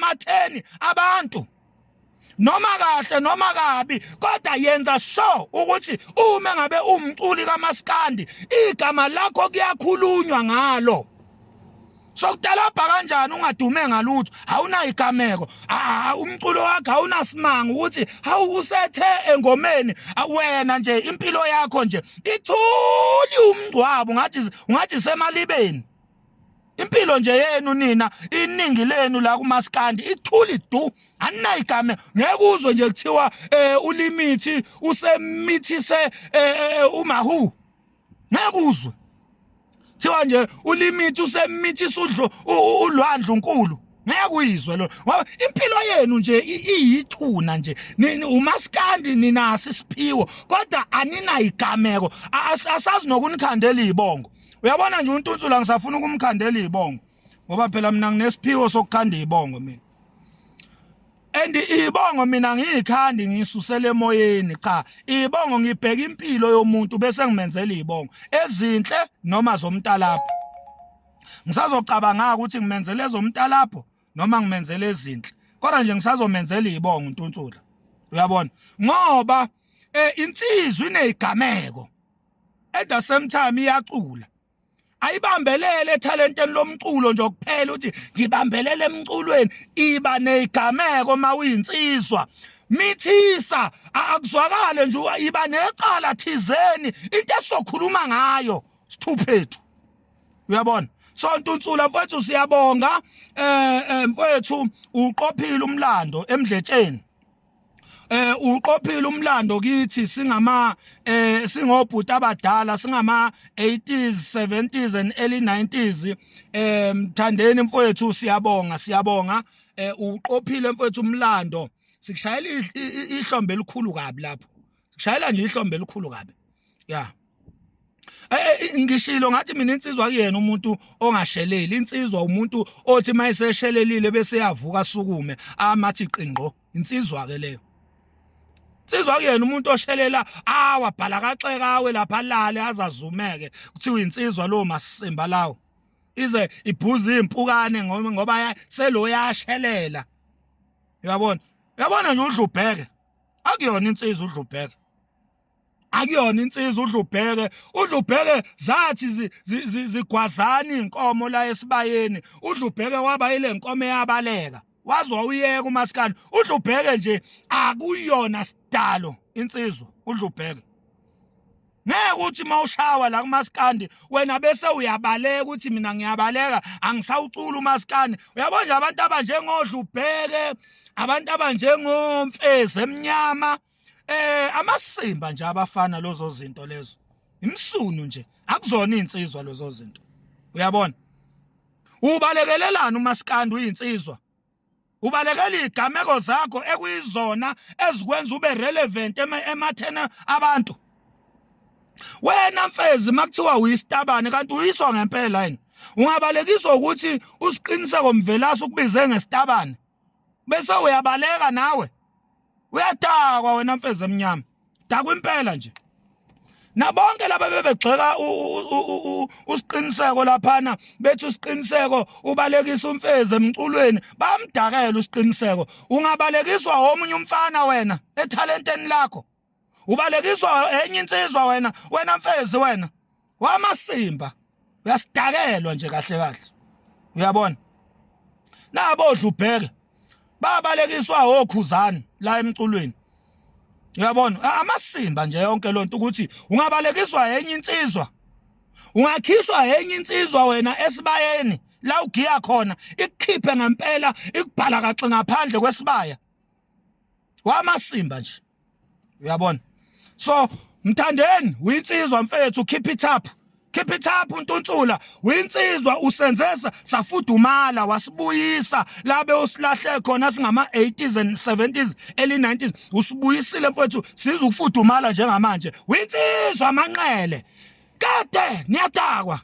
ematheni abantu noma kahle noma kabi, kodwa yenza sure ukuthi uma ngabe umculi kaMaskandi, igama lakho kuyakhulunywa ngalo. Sokutalabha kanjani ungadume ngalutho? Awunayigameko, umculo wakho awunasimanga ukuthi hawu, usethe engomeni. Wena nje impilo yakho nje ithuli umngcwabo, ngathi ungathi semalibeni. Impilo nje yenu nina, iningi lenu la kumaskandi ithuli du, aninayigame. Ngeke uzwe nje kuthiwa ulimithi usemithise umahu. Ngeke uzwe kuthiwa nje ulimithi usemithise udlo ulwandle unkulu. Ngeke uyizwe lo, ngoba impilo yenu nje iyithuna nje. Umaskandi ninaso isiphiwo, kodwa aninayigameko. Asazi nokunikhandela izibongo. Uyabona nje uNtunsula, ngisafuna ukumkhandela izibongo, ngoba phela mina nginesiphiwo sokukhanda izibongo mina, and ibongo mina ngiyikhandi ngisusele emoyeni. Cha, ibongo ngibheka impilo yomuntu bese ngimenzela ibongo ezinhle noma zomntalapho. Ngisazocabanga ukuthi ngimenzele ezomntalapho noma ngimenzele ezinhle, kodwa nje ngisazomenzela ibongo uNtunsula, uyabona, ngoba insizwa inezigameko, at the same time iyacula. Ayibambelele ethalenteni lomculo nje kuphela uthi ngibambelele emculweni. Iba nezigameko mawuyinsizwa, mithisa akuzwakale nje, iba necala thizeni, into esizokhuluma ngayo sithuphethu, uyabona. So Ntuntsula mfowethu, siyabonga mfowethu, uqophile umlando emdletsheni, uqophile umlando kithi singama singobhuti abadala, singama 80s, 70s and early 90s. Mthandeni mfowethu, siyabonga, siyabonga. Uqophile mfowethu umlando, sikushayela ihlombe elikhulu kabi lapho, sikushayela nje ihlombe elikhulu kabi ya. Ngishilo ngathi mina insizwa kuyena umuntu ongasheleli. Insizwa umuntu othi mayeseshelelile bese yavuka, asukume amathi qingqo. Insizwa ke leyo. Insizwa kuyena umuntu oshelela awa bhala kaxeka, awe lapha, alale azazumeke, kuthiwa insizwa lo masimba lawo, ize ibhuza impukane ngoba selo yashelela, uyabona. Uyabona nje uDlubheke akuyona insizwa, uDlubheke akuyona insizwa. UDlubheke, uDlubheke zathi zigwazana inkomo la esibayeni, uDlubheke waba ile nkomo eyabaleka, wazwa uyeka umaskandi. UDlubheke nje akuyona sidalo insizwa uDlubheke. Ngeke uthi mawushawa la kumaskandi wena bese uyabaleka, ukuthi mina ngiyabaleka, angisawucula umaskandi. Uyabona nje abantu abanjengodlubheke, abantu abanjengomfezi emnyama, amasimba nje abafana, lozo zinto lezo imsunu nje, akuzona insizwa lezo zinto, uyabona. Ubalekelelana umaskandi uyinsizwa? Ubalekela igameko zakho ekuyizona ezikwenza ube relevant emathena abantu. Wena mfezi, makuthiwa uyisitabane, kanti uyiswa ngempela yini? Ungabalekiswa ukuthi uSiqiniseko Mvelase ukubize ngesitabane bese uyabaleka nawe? Uyadakwa wena mfezi emnyama, dakwa impela nje. Nabonke laba bebegxeka uSiqiniseko laphana, bethi uSiqiniseko ubalekisa umfezi emculweni, bamdakela uSiqiniseko. Ungabalekiswa omunye umfana wena ethalenteni lakho? Ubalekiswa enye insizwa wena, wena mfezi, wena wamasimba, uyasidakelwa nje kahle kahle, uyabona. Nabo Dlubheke babalekiswa okhuzani la emculweni, uyabona, amasimba nje yonke lonto. Ukuthi ungabalekiswa enye insizwa, ungakhishwa enye insizwa wena esibayeni la ugiya khona, ikukhiphe ngempela, ikubhala kaxe ngaphandle kwesibaya, wamasimba nje, uyabona. So Mthandeni, uyinsizwa mfethu, keep it up, keep it up. Ntuntsula, uyinsizwa, usenzesa safudumala, wasibuyisa labe usilahle khona singama 80s and 70s, early 90s. Usibuyisile mfethu, sizukufudumala njengamanje. Uyinsizwa. Amanqele kade niyadakwa.